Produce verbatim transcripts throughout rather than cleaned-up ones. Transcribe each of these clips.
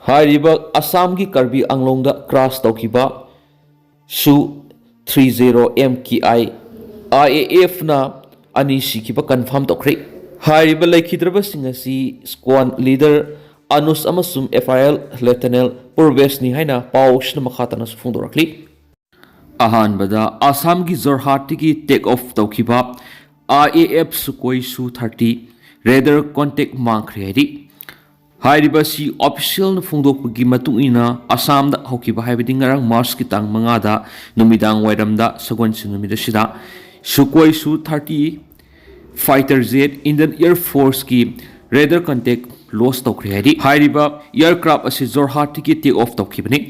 ꯍꯥꯏꯔꯤꯕ ꯑꯁꯥꯝꯒꯤ ꯀꯔꯕꯤ ꯑꯪꯂꯣꯡꯗ ꯀ꯭ꯔꯥꯁ ꯇꯧꯈꯤꯕ Su thirty zero M K I I A ꯑꯦꯐꯅ ꯑꯅꯤ ꯁꯤꯈꯤꯕ ꯀꯟꯐꯥꯔꯝ ꯇꯧꯈ꯭ꯔꯦ꯫ ꯍꯥꯏꯔꯤꯕ ꯂꯩꯈꯤꯗ꯭ꯔꯕꯁꯤꯡ ꯑꯁꯤ ꯁ꯭ꯀ꯭ꯋꯥꯟ ꯂꯤꯗꯔ ꯑꯅꯨꯁ ꯑꯃꯁꯨꯡ ꯑꯦꯐ ꯑꯥꯏ ꯑꯦꯜ ꯂꯦꯐꯇꯅꯦꯟ ꯄꯨꯔꯕꯦꯁꯅꯤ ꯍꯥꯏꯅ ꯄꯥꯎ ꯑꯁꯤꯅ ꯃꯈꯥ ꯇꯥꯅꯁꯨ ꯐꯣꯡꯗꯣꯔꯛꯂꯤ꯫ ꯑꯍꯥꯟꯕꯗ ꯑꯁꯥꯝꯒꯤ ꯖꯣꯔꯍꯥꯠꯇꯒꯤ ꯇꯦꯛ ꯑꯣꯐ ꯇꯧꯈꯤꯕ I A F ꯁꯨꯀꯣꯏ Su thirty ꯔꯦꯗꯔ contact ꯃꯥꯡꯈ꯭ꯔꯦ ꯍꯥꯏꯔꯤ꯫ ꯍꯥꯏꯔꯤꯕ ꯑꯁꯤ ꯑꯣꯐꯤꯁꯤꯌꯦꯜꯅ ꯐꯣꯡꯗꯣꯛꯄꯒꯤ ꯃꯇꯨꯡ ꯏꯟꯅ ꯑꯁꯥꯝꯗ ꯍꯧꯈꯤꯕ, ꯍꯥꯏꯕꯗꯤ ꯉꯔꯥꯡ ꯃꯥꯔꯆꯀꯤ ꯇꯥꯡ ꯃꯉꯥꯗ ꯅꯨꯃꯤꯗꯥꯡ ꯋꯥꯏꯔꯝꯗ ꯁꯒꯣꯜꯁꯦꯟ ꯅꯨꯃꯤꯠ ꯑꯁꯤꯗ Sukhoi Su thirty fighter jet Indian air ꯐꯣꯔꯁꯀꯤ ꯔꯦꯗꯔ ꯀꯟꯇꯦꯛ ꯂꯣꯁ ꯇꯧꯈ꯭ꯔꯦ ꯍꯥꯏꯔꯤ꯫ ꯍꯥꯏꯔꯤꯕ ꯑꯦꯌꯔꯀ꯭ꯔꯥꯐ ꯑꯁꯤ ꯖꯣꯔꯍꯥꯠꯇꯒꯤ ꯇꯦꯛ ꯑꯣꯐ ꯇꯧꯈꯤꯕꯅꯤ꯫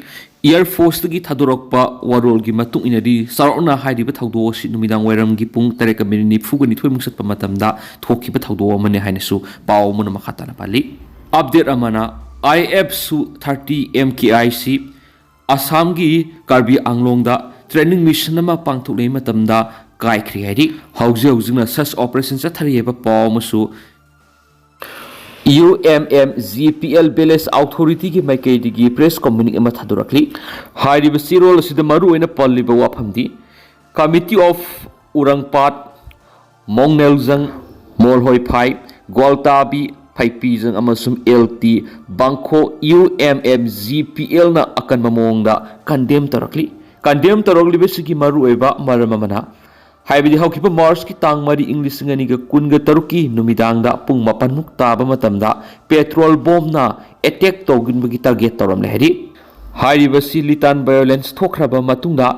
ꯑꯦꯌꯔ ꯐꯣꯔꯁꯇꯒꯤ ꯊꯥꯗꯣꯔꯛꯄ ꯋꯥꯔꯣꯜꯒꯤ ꯃꯇꯨꯡ ꯏꯟꯅꯗꯤ, ꯆꯥꯎꯔꯥꯛꯅ ꯍꯥꯏꯔꯤꯕ ꯊꯧꯗꯣꯛ ꯑꯁꯤ ꯅꯨꯃꯤꯗꯥꯡ ꯋꯥꯏꯔꯝꯒꯤ ꯄꯨꯡ ꯇꯔꯦꯠꯀ ꯃꯤꯅꯤꯠ ꯅꯤꯐꯨꯒ ꯅꯤꯊꯣꯏꯃꯨꯛ ꯆꯠꯄ ꯃꯇꯝꯗ ꯊꯣꯛꯈꯤꯕ ꯊꯧꯗꯣꯛ ꯑꯃꯅꯤ ꯍꯥꯏꯅꯁꯨ ꯄꯥꯎ ꯑꯃꯅ ꯃꯈꯥ ꯇꯥꯅ ꯄꯜꯂꯤ꯫ ꯑꯞꯗꯦꯠ ꯑꯃꯅ, ꯑꯥꯏ ꯑꯦꯐ ꯁꯨ thirty M K I C ꯑꯁꯥꯝꯒꯤ ꯀꯥꯔꯕꯤ ꯑꯪꯂꯣꯡꯗ ꯇ꯭ꯔꯦꯅꯤꯡ ꯃꯤꯁꯟ ꯑꯃ ꯄꯥꯡꯊꯣꯛꯂꯤꯉꯩ ꯃꯇꯝꯗ ꯀꯥꯏꯈ꯭ꯔꯦ ꯍꯥꯏꯔꯤ꯫ ꯍꯧꯖꯤꯛ ꯍꯧꯖꯤꯛꯅ ꯁꯔꯆ ꯑꯣꯄꯔꯦꯁꯟ ꯆꯠꯊꯔꯤ ꯍꯥꯏꯕ ꯄꯥꯎ ꯑꯃꯁꯨ U M M G P L village ꯑꯣꯊꯣꯔꯤꯇꯤꯒꯤ ꯃꯥꯏꯀꯩꯗꯒꯤ ꯄ꯭ꯔꯦꯁ ꯀꯝꯃꯨꯅꯤꯀꯦ ꯑꯃ ꯊꯥꯗꯣꯔꯛꯂꯤ꯫ ꯍꯥꯏꯔꯤꯕ ꯆꯦꯔꯣꯜ ꯑꯁꯤꯗ ꯃꯔꯨꯑꯣꯏꯅ ꯄꯜꯂꯤꯕ ꯋꯥꯐꯝꯗꯤ, ꯀꯃꯤꯇꯤ ꯑꯣꯐ ꯎꯔꯪꯄꯥꯠ, ꯃꯣꯡꯅꯦꯜꯖꯪ, ꯃꯣꯜꯍꯣꯏꯐꯥꯏ, ꯒ꯭ꯋꯥꯜꯇꯥꯕꯤ, ꯐꯩꯄꯤꯖꯪ ꯑꯃꯁꯨꯡ L T Bangkho U M M G P ꯑꯦꯜꯅ ꯑꯀꯟꯕ ꯃꯑꯣꯡꯗ ꯀꯟꯗꯦꯝ ꯇꯧꯔꯛꯂꯤ꯫ ꯀꯟꯗꯦꯝ ꯇꯧꯔꯛꯂꯤꯕꯁꯤꯒꯤ ꯃꯔꯨꯑꯣꯏꯕ ꯃꯔꯝ ꯑꯃꯅ, ꯍꯥꯏꯕꯗꯤ ꯍꯧꯈꯤꯕ ꯃꯥꯔꯆꯀꯤ ꯇꯥꯡ ꯃꯔꯤ, ꯏꯪ ꯂꯤꯁꯤꯡ ꯑꯅꯤꯒ ꯀꯨꯟꯒ ꯇꯔꯨꯛꯀꯤ ꯅꯨꯃꯤꯗꯥꯡꯗ ꯄꯨꯡ ꯃꯥꯄꯟꯃꯨꯛ ꯇꯥꯕ ꯃꯇꯝꯗ ꯄꯦꯇ꯭ꯔꯣꯜ ꯕꯣꯝꯅ ꯑꯦꯇꯦꯛ ꯇꯧꯒꯟꯕꯒꯤ ꯇꯥꯔꯒꯦꯠ ꯇꯧꯔꯝꯂꯦ ꯍꯥꯏꯔꯤ꯫ ꯍꯥꯏꯔꯤꯕꯁꯤ ꯂꯤꯇꯥꯟ ꯚꯥꯏꯑꯣꯂꯦꯟꯁ ꯊꯣꯛꯈ꯭ꯔꯕ ꯃꯇꯨꯡꯗ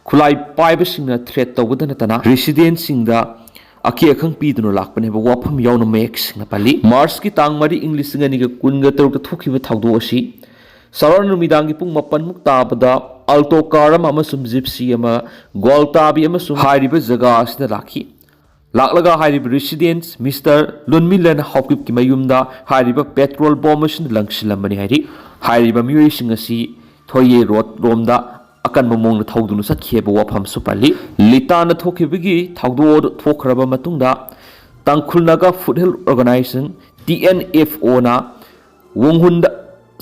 ꯈꯨꯠꯂꯥꯏ ꯄꯥꯏꯕꯁꯤꯡꯅ ꯊ꯭ꯔꯦꯠ ꯇꯧꯕꯗ ꯅꯠꯇꯅ ꯔꯦꯁꯤꯗꯦꯟꯁꯁꯤꯡꯗ ꯑꯀꯤ ꯑꯈꯪ ꯄꯤꯗꯨꯅ ꯂꯥꯛꯄꯅꯦꯕ ꯋꯥꯐꯝ ꯌꯥꯎꯅ ꯃꯌꯦꯛ ꯁꯦꯡꯅ ꯄꯜꯂꯤ꯫ ꯃꯥꯔꯆꯀꯤ ꯇꯥꯡ ꯃꯔꯤ, ꯏꯪ ꯂꯤꯁꯤꯡ ꯑꯅꯤꯒ ꯀꯨꯟꯒ ꯇꯔꯨꯛꯇ ꯊꯣꯛꯈꯤꯕ ꯊꯧꯗꯣꯛ ꯑꯁꯤ ꯆꯥꯎꯔꯥꯛꯅ ꯅꯨꯃꯤꯗꯥꯡꯒꯤ ꯄꯨꯡ ꯃꯥꯄꯟꯃꯨꯛ ꯇꯥꯕꯗ ꯑꯜꯇꯣ ꯀꯥꯔ ꯑꯃ ꯑꯃꯁꯨꯡ ꯖꯤꯞꯁꯤ ꯑꯃ ꯒ꯭ꯋꯥꯜꯇꯥꯕꯤ ꯑꯃꯁꯨꯡ ꯍꯥꯏꯔꯤꯕ ꯖꯒꯥ ꯑꯁꯤꯗ ꯂꯥꯛꯈꯤ꯫ ꯂꯥꯛꯂꯒ ꯍꯥꯏꯔꯤꯕ ꯔꯦꯁꯤꯗꯦꯟꯁ ꯃꯤꯁꯇꯔ ꯂꯨꯟꯃꯤꯂꯟ ꯍꯥꯎꯀꯤꯞꯀꯤ ꯃꯌꯨꯝꯗ ꯍꯥꯏꯔꯤꯕ ꯄꯦꯇ꯭ꯔꯣꯜ ꯕꯣꯝ ꯑꯁꯤꯅ ꯂꯪꯁꯤꯜꯂꯝꯕꯅꯤ ꯍꯥꯏꯔꯤ꯫ ꯍꯥꯏꯔꯤꯕ ꯃꯤꯑꯣꯏꯁꯤꯡ ꯑꯁꯤ ꯊꯣꯏꯌꯦ ꯔꯣꯗ ꯔꯣꯝꯗ ꯑꯀꯟꯕ ꯃꯑꯣꯡꯗ ꯊꯧꯗꯨꯅ ꯆꯠꯈꯤ ꯍꯥꯏꯕ ꯋꯥꯐꯝꯁꯨ ꯄꯜꯂꯤ꯫ ꯂꯤꯇꯥꯟꯗ ꯊꯣꯛꯈꯤꯕꯒꯤ ꯊꯧꯗꯣꯛ ꯑꯗꯨ ꯊꯣꯛꯈ꯭ꯔꯕ ꯃꯇꯨꯡꯗ ꯇꯥꯡꯈꯨꯜ ꯅꯥꯒꯥ ꯐꯨꯗ ꯍꯦꯜ ꯑꯣꯔꯒꯅꯥꯏꯖꯦꯁꯟ, ꯇꯤ ꯑꯦꯟ ꯑꯦꯐ ꯑꯣꯅ ꯋꯣꯡꯍꯨꯟꯗ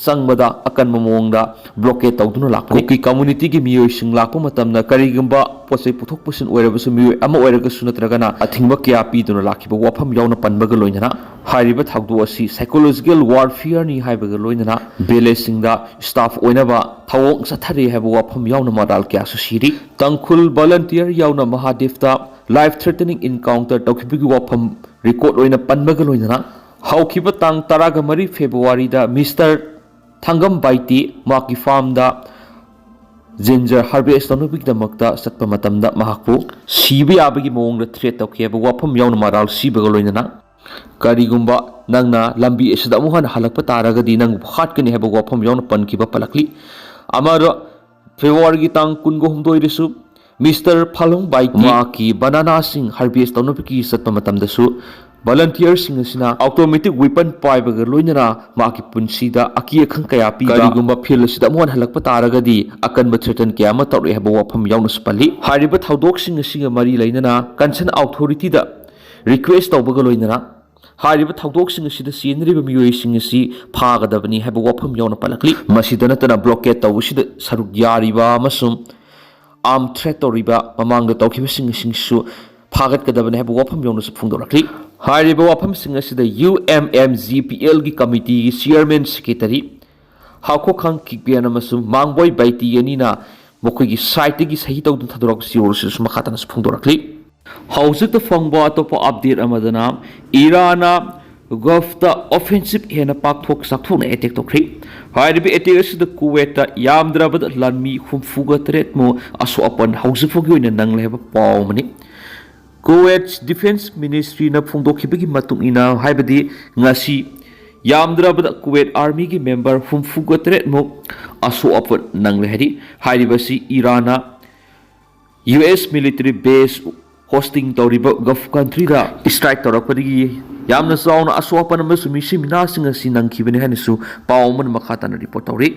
ꯆꯪꯕꯗ ꯑꯀꯟꯕ ꯃꯑꯣꯡꯗ ꯕ꯭ꯂꯣꯀꯦꯠ ꯇꯧꯗꯨꯅ ꯂꯥꯛꯄꯅꯤ꯫ ꯀꯨꯀꯤ ꯀꯝꯃ꯭ꯌꯨꯅꯤꯇꯤꯒꯤ ꯃꯤꯑꯣꯏꯁꯤꯡ ꯂꯥꯛꯄ ꯃꯇꯝꯗ ꯀꯔꯤꯒꯨꯝꯕ ꯄꯣꯠ ꯆꯩ ꯄꯨꯊꯣꯛ ꯄꯨꯁꯤꯟ ꯑꯣꯏꯔꯕꯁꯨ, ꯃꯤꯑꯣꯏ ꯑꯃ ꯑꯣꯏꯔꯒꯁꯨ ꯅꯠꯇ꯭ꯔꯒꯅ ꯑꯊꯤꯡꯕ ꯀꯌꯥ ꯄꯤꯗꯨꯅ ꯂꯥꯛꯈꯤꯕ ꯋꯥꯐꯝ ꯌꯥꯎꯅ ꯄꯟꯕꯒ ꯂꯣꯏꯅꯅ ꯍꯥꯏꯔꯤꯕ ꯊꯧꯗꯣꯛ ꯑꯁꯤ psychological warfareꯅꯤ ꯍꯥꯏꯕꯒ ꯂꯣꯏꯅꯅ village ꯁꯤꯡꯗ staff ꯑꯣꯏꯅꯕ ꯊꯧꯑꯣꯡ ꯆꯠꯊꯔꯤ ꯍꯥꯏꯕ ꯋꯥꯐꯝ ꯌꯥꯎꯅ ꯃꯔꯥꯜ ꯀꯌꯥꯁꯨ ꯁꯤꯔꯤ꯫ ꯇꯥꯡꯈꯨꯜ volunteer ꯌꯥꯎꯅ ꯃꯍꯥꯗꯦꯕꯇ life threatening encounter ꯇꯧꯈꯤꯕꯒꯤ ꯋꯥꯐꯝ record ꯑꯣꯏꯅ ꯄꯟꯕꯒ ꯂꯣꯏꯅꯅ ꯍꯧꯈꯤꯕ ꯇꯥꯡ ꯇꯔꯥꯒ ꯃꯔꯤ ꯐꯦꯕ꯭ꯔꯨꯋꯥꯔꯤꯗ ꯃꯤꯁꯇꯔ ꯊꯥꯡꯒꯝ ꯕꯥꯏꯇꯤ ꯃꯍꯥꯛꯀꯤ farmꯗ ginger harvest ꯇꯧꯅꯕꯒꯤꯗꯃꯛꯇ ꯆꯠꯄ ꯃꯇꯝꯗ ꯃꯍꯥꯛꯄꯨ ꯁꯤꯕ ꯌꯥꯕꯒꯤ ꯃꯑꯣꯡꯗ threat ꯇꯧꯈꯤ ꯍꯥꯏꯕ ꯋꯥꯐꯝ ꯌꯥꯎꯅ ꯃꯔꯥꯜ ꯁꯤꯕꯒ ꯂꯣꯏꯅꯅ ꯀꯔꯤꯒꯨꯝꯕ ꯅꯪꯅ ꯂꯝꯕꯤ ꯑꯁꯤꯗ ꯑꯃꯨꯛ ꯍꯟꯅ ꯍꯜꯂꯛꯄ ꯇꯥꯔꯒꯗꯤ ꯅꯪꯕꯨ ꯍꯥꯠꯀꯅꯤ ꯍꯥꯏꯕ ꯋꯥꯐꯝ ꯌꯥꯎꯅ ꯄꯟꯈꯤꯕ ꯄꯜꯂꯛꯂꯤ꯫ ꯑꯃꯗ ꯐꯦꯕ꯭ꯔꯨꯋꯥꯔꯤꯒꯤ ꯇꯥꯡ ꯀꯨꯟꯒ ꯍꯨꯝꯗꯣꯏꯗꯁꯨ ꯃꯤꯁꯇꯔ ꯐꯥꯂꯨꯡ ꯕꯥꯏꯇꯤ ꯃꯍꯥꯛꯀꯤ ꯕꯅꯥꯅꯥꯁꯤꯡ harvest ꯇꯧꯅꯕꯒꯤ ꯆꯠꯄ ꯃꯇꯝꯗꯁꯨ volunteerꯁꯤꯡ ꯑꯁꯤꯅ automatic weapon ꯄꯥꯏꯕꯒ ꯂꯣꯏꯅꯅ ꯃꯍꯥꯛꯀꯤ ꯄꯨꯟꯁꯤꯗ ꯑꯀꯤ ꯑꯈꯪ ꯀꯌꯥ ꯄꯤꯕ, ꯀꯔꯤꯒꯨꯝꯕ field ꯑꯁꯤꯗ ꯑꯃꯨꯛ ꯍꯟꯅ ꯍꯜꯂꯛꯄ ꯇꯥꯔꯒꯗꯤ ꯑꯀꯟꯕ threaten ꯀꯌꯥ ꯑꯃ ꯇꯧꯔꯛꯑꯦ ꯍꯥꯏꯕ ꯋꯥꯐꯝ ꯌꯥꯎꯅꯁꯨ ꯄꯜꯂꯤ꯫ ꯍꯥꯏꯔꯤꯕ ꯊꯧꯗꯣꯛꯁꯤꯡ ꯑꯁꯤꯒ ꯃꯔꯤ ꯂꯩꯅꯅ concern authorityꯗ request ꯇꯧꯕꯒ ꯂꯣꯏꯅꯅ ꯍꯥꯏꯔꯤꯕ ꯊꯧꯗꯣꯛꯁꯤꯡ ꯑꯁꯤꯗ ꯆꯦꯟꯅꯔꯤꯕ ꯃꯤꯑꯣꯏꯁꯤꯡ ꯑꯁꯤ ꯐꯥꯒꯗꯕꯅꯤ ꯍꯥꯏꯕ ꯋꯥꯐꯝ ꯌꯥꯎꯅ ꯄꯜꯂꯛꯂꯤ꯫ ꯃꯁꯤꯗ ꯅꯠꯇꯅ blockade ꯇꯧꯕꯁꯤꯗ ꯁꯔꯨꯛ ꯌꯥꯔꯤꯕ ꯑꯃꯁꯨꯡ arm threat ꯇꯧꯔꯤꯕ ꯃꯃꯥꯡꯗ ꯇꯧꯈꯤꯕꯁꯤꯡ ꯑꯁꯤꯁꯨ ꯐꯥꯒꯠꯀꯗꯕꯅꯤ ꯍꯥꯏꯕ ꯋꯥꯐꯝ ꯌꯥꯎꯅꯁꯨ ꯐꯣꯡꯗꯣꯔꯛꯂꯤ꯫ ꯍꯥꯏꯔꯤꯕ ꯋꯥꯐꯝꯁꯤꯡ ꯑꯁꯤꯗ UMMGPLꯒꯤ committeeꯒꯤ chairman, secretary ꯍꯥꯎꯈꯣꯈꯥꯡ ꯀꯤꯛꯕꯦꯟ ꯑꯃꯁꯨꯡ ꯃꯥꯡꯕꯣꯏ ꯕꯥꯏꯇꯤ ꯑꯅꯤꯅ ꯃꯈꯣꯏꯒꯤ sideꯇꯒꯤ ꯁꯍꯤ ꯇꯧꯗꯨꯅ ꯊꯥꯗꯣꯔꯛꯄ ꯆꯦꯔꯣꯜꯁꯤꯁꯨ ꯃꯈꯥ ꯇꯥꯅꯁꯨ ꯐꯣꯡꯗꯣꯔꯛꯂꯤ꯫ ꯍꯧꯖꯤꯛꯇ ꯐꯪꯕ ꯑꯇꯣꯞꯄ update ꯑꯃꯗꯅ ꯏꯔꯥꯟꯅ Gulfꯇ offensive ꯍꯦꯟꯅ ꯄꯥꯛꯊꯣꯛ ꯆꯥꯛꯊꯣꯛꯅ attack ꯇꯧꯈ꯭ꯔꯤ꯫ ꯍꯥꯏꯔꯤꯕ attack ꯑꯁꯤꯗ ꯀꯨꯋꯦꯠꯇ ꯌꯥꯝꯗ꯭ꯔꯕꯗ ꯂꯥꯟꯃꯤ ꯍꯨꯝꯐꯨꯒ ꯇꯔꯦꯠꯃꯨꯛ ꯑꯁꯣꯛ ꯑꯄꯟ ꯍꯧꯖꯤꯛ ꯐꯥꯎꯒꯤ ꯑꯣꯏꯅ ꯅꯪꯂꯦ ꯍꯥꯏꯕ ꯄꯥꯎ ꯑꯃꯅꯤ꯫ ꯀꯨꯋꯦꯠ Defence Ministryꯅ ꯐꯣꯡꯗꯣꯛꯈꯤꯕꯒꯤ ꯃꯇꯨꯡ ꯏꯟꯅ ꯍꯥꯏꯕꯗꯤ ꯉꯁꯤ ꯌꯥꯝꯗ꯭ꯔꯕꯗ ꯀꯨꯋꯦꯠ Armyꯒꯤ member ꯍꯨꯝꯐꯨꯒ ꯇꯔꯦꯠꯃꯨꯛ ꯑꯁꯣꯛ ꯑꯄꯟ ꯅꯪꯂꯦ ꯍꯥꯏꯔꯤ꯫ ꯍꯥꯏꯔꯤꯕꯁꯤ ꯏꯔꯥꯟꯅ US military base hosting ꯇꯧꯔꯤꯕ Gulf countryꯗ strike ꯇꯧꯔꯛꯄꯗꯒꯤ ꯌꯥꯝꯅ ꯆꯥꯎꯅ ꯑꯁꯣꯛ ꯑꯄꯟ ꯑꯃꯁꯨꯡ ꯃꯤꯁꯤ ꯃꯤꯅꯥꯁꯤꯡ ꯑꯁꯤ ꯅꯪꯈꯤꯕꯅꯤ ꯍꯥꯏꯅꯁꯨ ꯄꯥꯎ ꯑꯃꯅ ꯃꯈꯥ ꯇꯥꯅ report ꯇꯧꯔꯤ꯫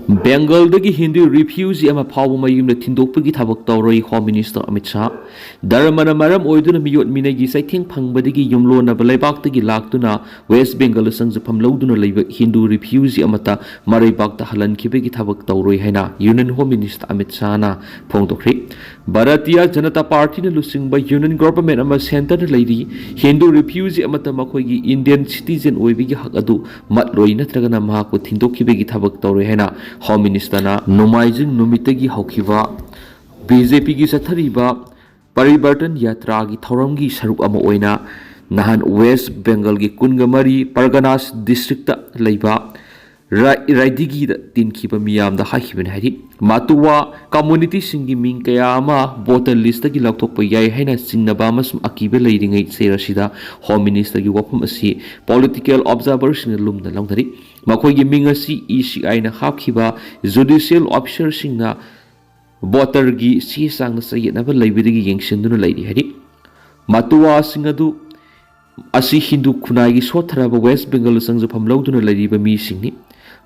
ꯕꯦꯡꯒꯜꯗꯒꯤ ꯍꯤꯟꯗꯨ ꯔꯤꯐ꯭ꯌꯨꯖꯤ ꯑꯃ ꯐꯥꯎꯕ ꯃꯌꯨꯝꯗ ꯊꯤꯟꯗꯣꯛꯄꯒꯤ ꯊꯕꯛ ꯇꯧꯔꯣꯏ꯫ Home minister Amit Shah. ꯙꯔꯃꯅ ꯃꯔꯝ ꯑꯣꯏꯗꯨꯅ ꯃꯤꯑꯣꯠ ꯃꯤꯅꯩꯒꯤ ꯆꯩꯊꯦꯡ ꯐꯪꯕꯗꯒꯤ ꯌꯨꯝꯂꯣꯟꯅꯕ ꯂꯩꯕꯥꯛꯇꯒꯤ ꯂꯥꯛꯇꯨꯅ ꯋꯦꯁ ꯕꯦꯡꯒꯜꯗ ꯆꯪꯖꯐꯝ ꯂꯧꯗꯨꯅ ꯂꯩꯕ ꯍꯤꯟꯗꯨ ꯔꯤꯐ꯭ꯌꯨꯖꯤ ꯑꯃꯠꯇ ꯃꯔꯩꯕꯥꯛꯇ ꯍꯜꯍꯟꯈꯤꯕꯒꯤ ꯊꯕꯛ ꯇꯧꯔꯣꯏ ꯍꯥꯏꯅ union home minister Amit ꯁꯥꯍꯅ ꯐꯣꯡꯗꯣꯛꯈ꯭ꯔꯦ꯫ Bharatiya Janata ꯄꯥꯔꯇꯤꯅ ꯂꯨꯆꯤꯡꯕ ꯌꯨꯅꯤꯌꯟ ꯒꯣꯚꯔꯟꯃꯦꯟꯠ ꯑꯃ ꯁꯦꯟꯇꯔꯗ ꯂꯩꯔꯤ꯫ ꯍꯤꯟꯗꯨ ꯔꯤꯐ꯭ꯌꯨꯖꯤ ꯑꯃꯠꯇ ꯃꯈꯣꯏꯒꯤ ꯏꯟꯗꯤꯌꯟ ꯁꯤꯇꯤꯖꯦꯟ ꯑꯣꯏꯕꯒꯤ ꯍꯛ ꯑꯗꯨ ꯃꯠꯂꯣꯏ ꯅꯠꯇ꯭ꯔꯒꯅ ꯃꯍꯥꯛꯄꯨ ꯊꯤꯟꯗꯣꯛꯈꯤꯕꯒꯤ ꯊꯕꯛ ꯇꯧꯔꯣꯏ ꯍꯥꯏꯅ ꯍꯣꯝ ꯃꯤꯅꯤꯁꯇꯔꯅ ꯅꯣꯡꯃꯥꯏꯖꯤꯡ ꯅꯨꯃꯤꯠꯇꯒꯤ ꯍꯧꯈꯤꯕ ꯕꯤ ꯖꯦ ꯄꯤꯒꯤ ꯆꯠꯊꯔꯤꯕ ꯄꯔꯤꯕꯔꯇꯟ ꯌꯥꯇ꯭ꯔꯥꯒꯤ ꯊꯧꯔꯝꯒꯤ ꯁꯔꯨꯛ ꯑꯃ ꯑꯣꯏꯅ ꯅꯍꯥꯟ ꯋꯦꯁ ꯕꯦꯡꯒꯜꯒꯤ ꯀꯨꯟꯒ ꯃꯔꯤ ꯄꯔꯒꯅꯥꯁ ꯗꯤꯁꯇ꯭ꯔꯤꯛꯇ ꯂꯩꯕ ꯔꯥꯏ-, ꯔꯥꯏꯗꯤꯒꯤꯗ ꯇꯤꯟꯈꯤꯕ ꯃꯤꯌꯥꯝꯗ ꯍꯥꯏꯈꯤꯕꯅꯤ꯫ ꯍꯥꯏꯗꯤ, ꯃꯇꯨꯋꯥ ꯀꯝꯃꯨꯅꯤꯇꯤꯁꯤꯡꯒꯤ ꯃꯤꯡ ꯀꯌꯥ ꯑꯃ ꯚꯣꯇꯔ ꯂꯤꯁꯇꯒꯤ ꯂꯧꯊꯣꯛꯄ ꯌꯥꯏ ꯍꯥꯏꯅ ꯆꯤꯡꯅꯕ ꯑꯃꯁꯨꯡ ꯑꯀꯤꯕ ꯂꯩꯔꯤꯉꯩ ꯆꯦꯔ ꯑꯁꯤꯗ ꯍꯣꯝ ꯃꯤꯅꯤꯁꯇꯔꯒꯤ ꯋꯥꯐꯝ ꯑꯁꯤ ꯄꯣꯂꯤꯇꯤꯀꯦꯜ ꯑꯣꯕꯖꯥꯔꯚꯔꯁꯤꯡꯅ ꯂꯨꯝꯅ ꯂꯧꯅꯔꯤ꯫ ꯃꯈꯣꯏꯒꯤ ꯃꯤꯡ ꯑꯁꯤ ꯏ ꯁꯤ ꯑꯥꯏꯅ ꯍꯥꯞꯈꯤꯕ ꯖꯨꯗꯤꯁꯤꯌꯦꯜ ꯑꯣꯐꯤꯁꯔꯁꯤꯡꯅ ꯚꯣꯇꯔꯒꯤ ꯆꯦ ꯆꯥꯡꯅ ꯆꯌꯦꯠꯅꯕ ꯂꯩꯕꯗꯒꯤ ꯌꯦꯡꯁꯤꯟꯗꯨꯅ ꯂꯩꯔꯤ ꯍꯥꯏꯔꯤ꯫ ꯃꯇꯨꯋꯥꯁꯤꯡ ꯑꯗꯨ ꯑꯁꯤ ꯍꯤꯟꯗꯨ ꯈꯨꯟꯅꯥꯏꯒꯤ ꯁꯣꯠꯊꯔꯕ ꯋꯦꯁ ꯕꯦꯡꯒꯜꯗ ꯆꯪꯖꯐꯝ ꯂꯧꯗꯨꯅ ꯂꯩꯔꯤꯕ ꯃꯤꯁꯤꯡꯅꯤ꯫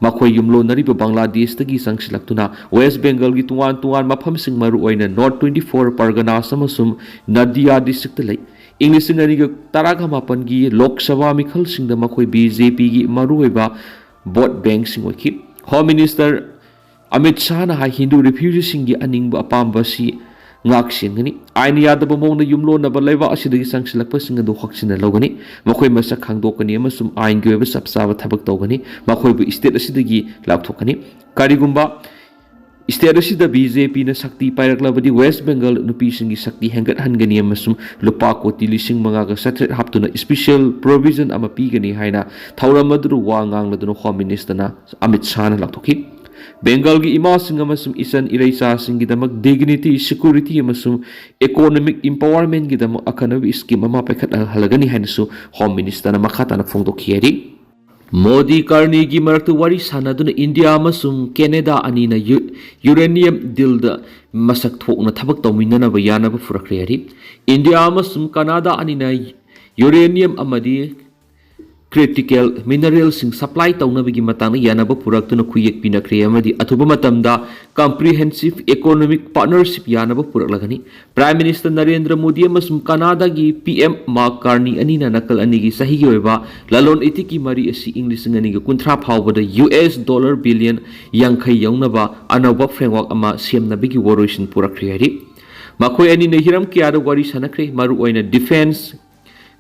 ꯃꯈꯣꯏ ꯌꯨꯝꯂꯣꯟꯅꯔꯤꯕ ꯕꯪꯒ꯭ꯂꯥꯗꯦꯁꯇꯒꯤ ꯆꯪꯁꯤꯜꯂꯛꯇꯨꯅ ꯋꯦꯁ ꯕꯦꯡꯒꯜꯒꯤ ꯇꯣꯉꯥꯟ ꯇꯣꯉꯥꯟ ꯃꯐꯝꯁꯤꯡ, ꯃꯔꯨꯑꯣꯏꯅ ꯅꯣꯔꯠ ꯇ꯭ꯋꯦꯟꯇꯤ ꯐꯣꯔ ꯄꯔꯒꯅꯥꯁ ꯑꯃꯁꯨꯡ ꯅꯗꯤꯌꯥ ꯗꯤꯁꯇ꯭ꯔꯤꯛꯇ ꯂꯩ꯫ ꯏꯪ ꯂꯤꯁꯤꯡ ꯑꯅꯤꯒ ꯇꯔꯥꯒ ꯃꯥꯄꯟꯒꯤ ꯂꯣꯛ ꯁꯚꯥ ꯃꯤꯈꯜꯁꯤꯡꯗ ꯃꯈꯣꯏ ꯕꯤ ꯖꯦ ꯄꯤꯒꯤ ꯃꯔꯨꯑꯣꯏꯕ ꯚꯣꯠ ꯕꯦꯡꯁꯤꯡ ꯑꯣꯏꯈꯤ꯫ ꯍꯣꯝ ꯃꯤꯅꯤꯁꯇꯔ ꯑꯃꯤꯠ ꯁꯥꯍꯅ ꯍꯥꯏ, ꯍꯤꯟꯗꯨ ꯔꯤꯐ꯭ꯌꯨꯖꯤꯁꯤꯡꯒꯤ ꯑꯅꯤꯡꯕ ꯑꯄꯥꯝꯕ ꯑꯁꯤ ꯉꯥꯛ ꯁꯦꯟꯒꯅꯤ꯫ ꯑꯥꯏꯟ ꯌꯥꯗꯕ ꯃꯑꯣꯡꯗ ꯌꯨꯝꯂꯣꯟꯅꯕ ꯂꯩꯕꯥꯛ ꯑꯁꯤꯗꯒꯤ ꯆꯪꯁꯤꯜꯂꯛꯄꯁꯤꯡ ꯑꯗꯨ ꯍꯛꯆꯤꯟꯅ ꯂꯧꯒꯅꯤ꯫ ꯃꯈꯣꯏ ꯃꯁꯛ ꯈꯪꯗꯣꯛꯀꯅꯤ ꯑꯃꯁꯨꯡ ꯑꯥꯏꯟꯒꯤ ꯑꯣꯏꯕ ꯆꯞ ꯆꯥꯕ ꯊꯕꯛ ꯇꯧꯒꯅꯤ꯫ ꯃꯈꯣꯏꯕꯨ ꯁ꯭ꯇꯦꯠ ꯑꯁꯤꯗꯒꯤ ꯂꯥꯞꯊꯣꯛꯀꯅꯤ꯫ ꯀꯔꯤꯒꯨꯝꯕ ꯁ꯭ꯇꯦꯠ ꯑꯁꯤꯗ ꯕꯤ ꯖꯦ ꯄꯤꯅ ꯁꯛꯇꯤ ꯄꯥꯏꯔꯛꯂꯕꯗꯤ ꯋꯦꯁ ꯕꯦꯡꯒꯜ ꯅꯨꯄꯤꯁꯤꯡꯒꯤ ꯁꯛꯇꯤ ꯍꯦꯟꯒꯠꯍꯟꯒꯅꯤ ꯑꯃꯁꯨꯡ ꯂꯨꯄꯥ ꯀꯣꯇꯤ ꯂꯤꯁꯤꯡ ꯃꯉꯥꯒ ꯆꯥꯇ꯭ꯔꯦꯠ ꯍꯥꯞꯇꯨꯅ ꯁ꯭ꯄꯤꯁꯦꯜ ꯄ꯭ꯔꯣꯚꯤꯖꯟ ꯑꯃ ꯄꯤꯒꯅꯤ ꯍꯥꯏꯅ ꯊꯧꯔꯝ ꯑꯗꯨꯗ ꯋꯥ ꯉꯥꯡꯂꯗꯨꯅ ꯍꯣꯝ ꯃꯤꯅꯤꯁꯇꯔꯅ ꯑꯃꯤꯠ ꯁꯥꯍꯅ ꯂꯥꯎꯊꯣꯛꯈꯤ꯫ ꯕꯦꯡꯒꯜꯒꯤ ꯏꯃꯥꯁꯤꯡ ꯑꯃꯁꯨꯡ ꯏꯆꯟ ꯏꯔꯩꯆꯥꯁꯤꯡꯒꯤꯗꯃꯛ ꯗꯤꯒꯅꯤꯇꯤ, ꯁꯦꯀ꯭ꯌꯨꯔꯤꯇꯤ ꯑꯃꯁꯨꯡ ꯏꯀꯣꯅꯣꯃꯤꯛ ꯏꯝꯄꯥꯋꯔꯃꯦꯟꯒꯤꯗꯃꯛ ꯑꯈꯟꯅꯕ ꯁ꯭ꯀꯤꯝ ꯑꯃ ꯄꯥꯏꯈꯠꯍꯜꯂꯒꯅꯤ ꯍꯥꯏꯅꯁꯨ ꯍꯣꯝ ꯃꯤꯅꯤꯁꯇꯔꯅ ꯃꯈꯥ ꯇꯥꯅ ꯐꯣꯡꯗꯣꯛꯈꯤ ꯍꯥꯏꯔꯤ꯫ ꯃꯣꯗꯤ ꯀꯥꯔꯅꯤꯒꯤ ꯃꯔꯛꯇ ꯋꯥꯔꯤ ꯁꯥꯟꯅꯗꯨꯅ ꯏꯟꯗꯤꯌꯥ ꯑꯃꯁꯨꯡ ꯀꯦꯅꯦꯗꯥ ꯑꯅꯤꯅ ꯌꯨ-, ꯌꯨꯔꯦꯅꯤꯌꯝ ꯗꯤꯜꯗ ꯃꯁꯛ ꯊꯣꯛꯅ ꯊꯕꯛ ꯇꯧꯃꯤꯟꯅꯅꯕ ꯌꯥꯅꯕ ꯄꯨꯔꯛꯈ꯭ꯔꯦ ꯍꯥꯏꯔꯤ꯫ ꯏꯟꯗꯤꯌꯥ ꯑꯃꯁꯨꯡ ꯀꯅꯥꯗꯥ ꯑꯅꯤꯅ ꯌꯨꯔꯦꯅꯤꯌꯝ ꯑꯃꯗꯤ critical mineralꯁꯤꯡ supply ꯇꯧꯅꯕꯒꯤ ꯃꯇꯥꯡꯗ ꯌꯥꯅꯕ ꯄꯨꯔꯛꯇꯨꯅ ꯈꯨꯌꯦꯛ ꯄꯤꯅꯈ꯭ꯔꯦ ꯑꯃꯗꯤ ꯑꯊꯨꯕ ꯃꯇꯝꯗ comprehensive economic partnership ꯌꯥꯅꯕ ꯄꯨꯔꯛꯂꯒꯅꯤ꯫ Prime Minister ꯅꯔꯦꯟꯗ꯭ꯔ ꯃꯣꯗꯤ ꯑꯃꯁꯨꯡ ꯀꯅꯥꯗꯥꯒꯤ P M ꯃꯥꯔꯛ ꯀꯥꯔꯅꯤ ꯑꯅꯤꯅ ꯅꯥꯀꯜ ꯑꯅꯤꯒꯤ ꯆꯍꯤꯒꯤ ꯑꯣꯏꯕ ꯂꯂꯣꯟ ꯏꯇꯤꯛꯀꯤ ꯃꯔꯤ ꯑꯁꯤ ꯏꯪ ꯂꯤꯁꯤꯡ ꯑꯅꯤꯒ ꯀꯨꯟꯊ꯭ꯔꯥ ꯐꯥꯎꯕꯗ U S dollar billion ꯌꯥꯡꯈꯩ ꯌꯧꯅꯕ ꯑꯅꯧꯕ framework ꯑꯃ ꯁꯦꯝꯅꯕꯒꯤ ꯋꯥꯔꯣꯏꯁꯤꯟ ꯄꯨꯔꯛꯈ꯭ꯔꯦ ꯍꯥꯏꯔꯤ꯫ ꯃꯈꯣꯏ ꯑꯅꯤꯅ ꯍꯤꯔꯝ ꯀꯌꯥꯗ ꯋꯥꯔꯤ ꯁꯥꯟꯅꯈ꯭ꯔꯦ, ꯃꯔꯨꯑꯣꯏꯅ defence,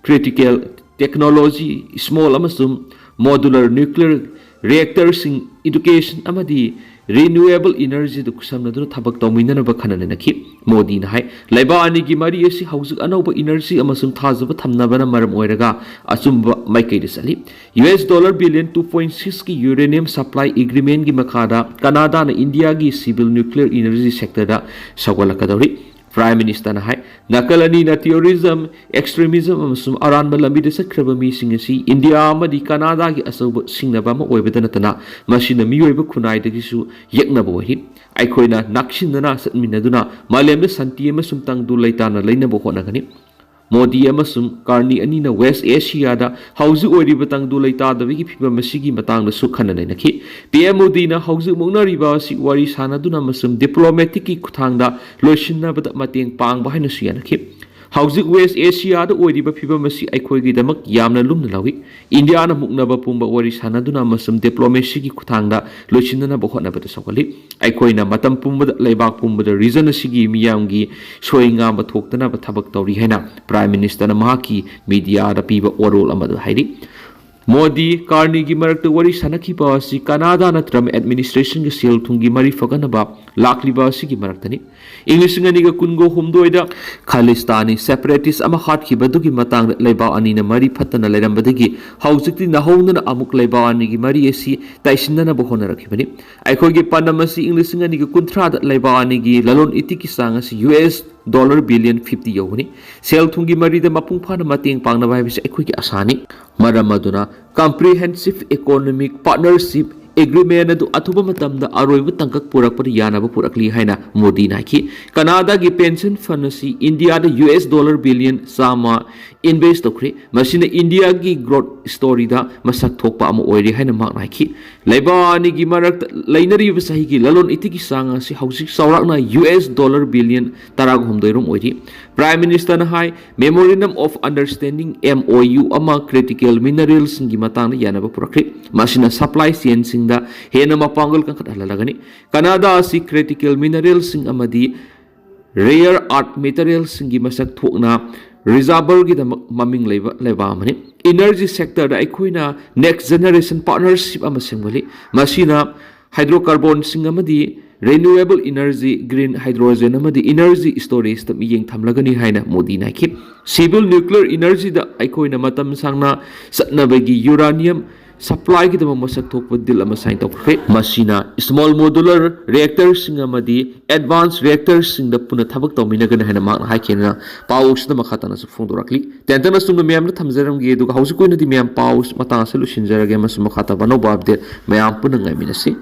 critical technology, small ꯑꯃꯁꯨꯡ modular nuclear reactorꯁꯤꯡ, education ꯑꯃꯗꯤ renewable energyꯗ ꯈꯨꯠꯁꯝꯅꯗꯨꯅ ꯊꯕꯛ ꯇꯧꯃꯤꯟꯅꯅꯕ ꯈꯟꯅ ꯅꯩꯅꯈꯤ꯫ ꯃꯣꯗꯤꯅ ꯍꯥꯏ, ꯂꯩꯕꯥꯛ ꯑꯅꯤꯒꯤ ꯃꯔꯤ ꯑꯁꯤ ꯍꯧꯖꯤꯛ ꯑꯅꯧꯕ energy ꯑꯃꯁꯨꯡ ꯊꯥꯖꯕ ꯊꯝꯅꯕꯅ ꯃꯔꯝ ꯑꯣꯏꯔꯒ ꯑꯆꯨꯝꯕ ꯃꯥꯏꯀꯩꯗ ꯆꯠꯂꯤ꯫ U S dollar billion two point sixꯀꯤ uranium supply agreementꯀꯤ ꯃꯈꯥꯗ ꯀꯅꯥꯗꯥꯅ ꯏꯟꯗꯤꯌꯥꯒꯤ civil nuclear energy sectorꯗ ꯁꯧꯒꯠꯂꯛꯀꯗꯧꯔꯤ꯫ Prime Ministerꯅ ꯍꯥꯏ, ꯅꯥꯀꯜ ꯑꯅꯤꯅ terrorism, extremism ꯑꯃꯁꯨꯡ ꯑꯔꯥꯟꯕ ꯂꯝꯕꯤꯗ ꯆꯠꯈ꯭ꯔꯕ ꯃꯤꯁꯤꯡ ꯑꯁꯤ ꯏꯟꯗꯤꯌꯥ ꯑꯃꯗꯤ ꯀꯅꯥꯗꯥꯒꯤ ꯑꯆꯧꯕ ꯁꯤꯡꯅꯕ ꯑꯃ ꯑꯣꯏꯕꯗ ꯅꯠꯇꯅ ꯃꯁꯤꯅ ꯃꯤꯑꯣꯏꯕ ꯈꯨꯟꯅꯥꯏꯗꯒꯤꯁꯨ ꯌꯦꯛꯅꯕ ꯑꯣꯏꯔꯤ꯫ ꯑꯩꯈꯣꯏꯅ ꯅꯛꯁꯤꯟꯅꯅ ꯆꯠꯃꯤꯟꯅꯗꯨꯅ ꯃꯥꯂꯦꯝꯗ ꯁꯥꯟꯇꯤ ꯑꯃꯁꯨꯡ ꯇꯪꯗꯨ ꯂꯩꯇꯥꯅ ꯂꯩꯅꯕ ꯍꯣꯠꯅꯒꯅꯤ꯫ ꯃꯣꯗꯤ ꯑꯃꯁꯨꯡ ꯀꯥꯔꯅꯤ ꯑꯅꯤꯅ West Asiaꯗ ꯍꯧꯖꯤꯛ ꯑꯣꯏꯔꯤꯕ ꯇꯪꯗꯨ ꯂꯩꯇꯥꯗꯕꯒꯤ ꯐꯤꯚꯝ ꯑꯁꯤꯒꯤ ꯃꯇꯥꯡꯗꯁꯨ ꯈꯟꯅ ꯅꯩꯅꯈꯤ꯫ P M ꯃꯣꯗꯤꯅ ꯍꯧꯖꯤꯛ ꯃꯨꯛꯅꯔꯤꯕ ꯑꯁꯤ ꯋꯥꯔꯤ ꯁꯥꯟꯅꯗꯨꯅ ꯑꯃꯁꯨꯡ diplomaticꯀꯤ ꯈꯨꯠꯊꯥꯡꯗ ꯂꯣꯏꯁꯤꯟꯅꯕꯗ ꯃꯇꯦꯡ ꯄꯥꯡꯕ ꯍꯥꯏꯅꯁꯨ ꯌꯥꯅꯈꯤ꯫ ꯍꯧꯖꯤꯛ West Asiaꯗ ꯑꯣꯏꯔꯤꯕ ꯐꯤꯚꯝ ꯑꯁꯤ ꯑꯩꯈꯣꯏꯒꯤꯗꯃꯛ ꯌꯥꯝꯅ ꯂꯨꯝꯅ ꯂꯧꯏ꯫ ꯏꯟꯗꯤꯌꯥꯅ ꯃꯨꯛꯅꯕ ꯄꯨꯝꯕ ꯋꯥꯔꯤ ꯁꯥꯟꯅꯗꯨꯅ ꯑꯃꯁꯨꯡ diplomacyꯒꯤ ꯈꯨꯠꯊꯥꯡꯗ ꯂꯣꯏꯁꯤꯟꯅꯅꯕ ꯍꯣꯠꯅꯕꯗ ꯁꯧꯒꯠꯂꯤ꯫ ꯑꯩꯈꯣꯏꯅ ꯃꯇꯝ ꯄꯨꯝꯕꯗ ꯂꯩꯕꯥꯛ ꯄꯨꯝꯕꯗ region ꯑꯁꯤꯒꯤ ꯃꯤꯌꯥꯝꯒꯤ ꯁꯣꯏ ꯉꯥꯝꯕ ꯊꯣꯛꯇꯅꯕ ꯊꯕꯛ ꯇꯧꯔꯤ ꯍꯥꯏꯅ Prime Ministerꯅ ꯃꯍꯥꯛꯀꯤ mediaꯗ ꯄꯤꯕ ꯋꯥꯔꯣꯜ ꯑꯃꯗ ꯍꯥꯏꯔꯤ꯫ ꯃꯣꯗꯤ ꯀꯥꯔꯅꯤꯒꯤ ꯃꯔꯛꯇ ꯋꯥꯔꯤ ꯁꯥꯟꯅꯈꯤꯕ ꯑꯁꯤ ꯀꯅꯥꯗꯥꯅ Trump administrationꯒꯤ ꯁꯦꯜ ꯊꯨꯝꯒꯤ ꯃꯔꯤ ꯐꯒꯠꯅꯕ ꯂꯥꯛꯂꯤꯕ ꯑꯁꯤꯒꯤ ꯃꯔꯛꯇꯅꯤ꯫ ꯏꯪ ꯂꯤꯁꯤꯡ ꯑꯅꯤꯒ ꯀꯨꯟꯒ ꯍꯨꯝꯗꯣꯏꯗ Khalistan separatist ꯑꯃ ꯍꯥꯠꯈꯤꯕꯗꯨꯒꯤ ꯃꯇꯥꯡꯗ ꯂꯩꯕꯥꯛ ꯑꯅꯤꯅ ꯃꯔꯤ ꯐꯠꯇꯅ ꯂꯩꯔꯝꯕꯗꯒꯤ ꯍꯧꯖꯤꯛꯇꯤ ꯅꯧꯍꯧꯅꯅ ꯑꯃꯨꯛ ꯂꯩꯕꯥꯛ ꯑꯅꯤꯒꯤ ꯃꯔꯤ ꯑꯁꯤ ꯇꯥꯏꯁꯤꯟꯅꯅꯕ ꯍꯣꯠꯅꯔꯛꯈꯤꯕꯅꯤ꯫ ꯑꯩꯈꯣꯏꯒꯤ ꯄꯥꯟꯗꯝ ꯑꯁꯤ ꯏꯪ ꯂꯤꯁꯤꯡ ꯑꯅꯤꯒ ꯀꯨꯟꯊ꯭ꯔꯥꯗ ꯂꯩꯕꯥꯛ ꯑꯅꯤꯒꯤ ꯂꯂꯣꯟ ꯏꯇꯤꯛꯀꯤ ꯆꯥꯡ ꯑꯁꯤ U S dollar billion fifty ꯌꯧꯒꯅꯤ꯫ ꯁꯦꯜ ꯊꯨꯝꯒꯤ ꯃꯔꯤꯗ ꯃꯄꯨꯡ ꯐꯥꯅ ꯃꯇꯦꯡ ꯄꯥꯡꯅꯕ ꯍꯥꯏꯕꯁꯤ ꯑꯩꯈꯣꯏꯒꯤ ꯑꯁꯥꯅꯤ꯫ ꯃꯔꯝ ꯑꯗꯨꯅ comprehensive economic partnership ꯑꯦꯒ꯭ꯔꯤꯃꯦꯟ ꯑꯗꯨ ꯑꯊꯨꯕ ꯃꯇꯝꯗ ꯑꯔꯣꯏꯕ ꯇꯥꯡꯀꯛ ꯄꯨꯔꯛꯄꯗ ꯌꯥꯅꯕ ꯄꯨꯔꯛꯂꯤ ꯍꯥꯏꯅ ꯃꯣꯗꯤꯅ ꯍꯥꯏꯈꯤ꯫ ꯀꯅꯥꯗꯥꯒꯤ ꯄꯦꯟꯁꯟ ꯐꯟ ꯑꯁꯤ ꯏꯟꯗꯤꯌꯥꯗ ꯌꯨ ꯑꯦꯁ ꯗꯣꯂꯔ ꯕꯤꯂꯤꯌꯟ ꯆꯥꯝꯃ ꯏꯟꯚꯦꯁ ꯇꯧꯈ꯭ꯔꯦ꯫ ꯃꯁꯤꯅ ꯏꯟꯗꯤꯌꯥꯒꯤ ꯒ꯭ꯔꯣꯠ ꯁ꯭ꯇꯣꯔꯤꯗ ꯃꯁꯛ ꯊꯣꯛꯄ ꯑꯃ ꯑꯣꯏꯔꯦ ꯍꯥꯏꯅ ꯃꯍꯥꯛꯅ ꯍꯥꯏꯈꯤ꯫ ꯂꯩꯕꯥꯛ ꯑꯅꯤꯒꯤ ꯃꯔꯛꯇ ꯂꯩꯅꯔꯤꯕ ꯆꯍꯤꯒꯤ ꯂꯂꯣꯟ ꯏꯇꯤꯛꯀꯤ ꯆꯥꯡ ꯑꯁꯤ ꯍꯧꯖꯤꯛ ꯆꯥꯎꯔꯥꯛꯅ ꯌꯨ ꯑꯦꯁ ꯗꯣꯂꯔ ꯕꯤꯂꯤꯌꯟ ꯇꯔꯥꯍꯨꯝꯗꯣꯏ ꯔꯣꯝ ꯑꯣꯏꯔꯤ꯫ ꯄ꯭ꯔꯥꯏꯝ ꯃꯤꯅꯤꯁꯇꯔꯅ ꯍꯥꯏ, memorandum of understanding, M O U, ꯑꯃ ꯀ꯭ꯔꯤꯇꯤꯀꯦꯜ ꯃꯤꯅꯔꯦꯜꯁꯤꯡꯒꯤ ꯃꯇꯥꯡꯗ ꯌꯥꯅꯕ ꯄꯨꯔꯛꯈ꯭ꯔꯦ꯫ ꯃꯁꯤꯅ ꯁꯄ꯭ꯂꯥꯏ ꯆꯦꯟꯁꯤꯡꯗ ꯍꯦꯟꯅ ꯃꯄꯥꯡꯒꯜ ꯀꯟꯈꯠꯍꯜꯂꯒꯅꯤ꯫ ꯀꯅꯥꯗꯥ ꯑꯁꯤ ꯀ꯭ꯔꯤꯇꯤꯀꯦꯜ ꯃꯤꯅꯔꯦꯜꯁꯤꯡ ꯑꯃꯗꯤ ꯔꯦꯌꯔ ꯑꯥꯔꯊ ꯃꯦꯇꯔꯤꯌꯦꯜꯁꯤꯡꯒꯤ ꯃꯁꯛ ꯊꯣꯛꯅ ꯔꯤꯖꯥꯔꯚꯔꯒꯤꯗꯃꯛ ꯃꯃꯤꯡ ꯂꯩꯕ ꯂꯩꯕꯥꯛ ꯑꯃꯅꯤ꯫ ꯏꯅꯔꯖꯤ ꯁꯦꯛꯇꯔꯗ ꯑꯩꯈꯣꯏꯅ ꯅꯦꯛꯁ ꯖꯦꯅꯦꯔꯦꯁꯟ ꯄꯥꯔꯠꯅꯔꯁꯤꯞ ꯑꯃ ꯁꯦꯝꯒꯠꯂꯤ꯫ ꯃꯁꯤꯅ ꯍꯥꯏꯗ꯭ꯔꯣꯀꯥꯔꯕꯣꯟꯁꯤꯡ ꯑꯃꯗꯤ ꯔꯤꯅ꯭ꯌꯨꯑꯦꯕꯜ ꯏꯅꯔꯖꯤ, ꯒ꯭ꯔꯤꯟ ꯍꯥꯏꯗ꯭ꯔꯣꯖꯦꯟ ꯑꯃꯗꯤ ꯏꯅꯔꯖꯤ ꯁ꯭ꯇꯣꯔꯦꯖꯇ ꯃꯤꯠꯌꯦꯡ ꯊꯝꯂꯒꯅꯤ ꯍꯥꯏꯅ ꯃꯣꯗꯤꯅ ꯍꯥꯏꯈꯤ꯫ ꯁꯤꯚꯤꯜ ꯅ꯭ꯌꯨꯀ꯭ꯂꯤꯌꯔ ꯏꯅꯔꯖꯤꯗ ꯑꯩꯈꯣꯏꯅ ꯃꯇꯝ ꯁꯥꯡꯅ ꯆꯠꯅꯕꯒꯤ ꯌꯨꯔꯥꯅꯤꯌꯝ ꯁꯄ꯭ꯂꯥꯏꯒꯤꯗꯃꯛ ꯃꯁꯛ ꯊꯣꯛꯄ ꯗꯤꯜ ꯑꯃ ꯁꯥꯏꯟ ꯇꯧꯈ꯭ꯔꯦ꯫ ꯃꯁꯤꯅ ꯁ꯭ꯃꯣꯜ ꯃꯣꯗꯨꯂꯔ ꯔꯤꯌꯦꯛꯇꯔꯁꯤꯡ ꯑꯃꯗꯤ ꯑꯦꯗꯚꯥꯟꯁ ꯔꯤꯌꯦꯛꯇꯔꯁꯤꯡꯗ ꯄꯨꯟꯅ ꯊꯕꯛ ꯇꯧꯃꯤꯟꯅꯒꯅꯤ ꯍꯥꯏꯅ ꯃꯍꯥꯛꯅ ꯍꯥꯏꯈꯤ ꯍꯥꯏꯅ ꯄꯥꯎꯁꯤꯗ ꯃꯈꯥ ꯇꯥꯅꯁꯨ ꯐꯣꯡꯗꯣꯔꯛꯂꯤ꯫ ꯇꯦꯟꯇꯪ ꯑꯁꯨꯝꯅ ꯃꯌꯥꯝꯗ ꯊꯝꯖꯔꯝꯒꯦ, ꯑꯗꯨꯒ ꯍꯧꯖꯤꯛ ꯑꯣꯏꯅꯗꯤ ꯃꯌꯥꯝ ꯄꯥꯎ ꯃꯇꯥꯡ ꯑꯁꯤ ꯂꯣꯏꯁꯤꯟꯖꯔꯒꯦ꯫ ꯃꯁꯤ ꯃꯈꯥ ꯇꯥꯕ ꯑꯅꯧꯕ ꯑꯞꯗꯦꯠ ꯃꯌꯥꯝ ꯄꯨꯟꯅ ꯉꯥꯏꯃꯤꯟꯅꯁꯤ꯫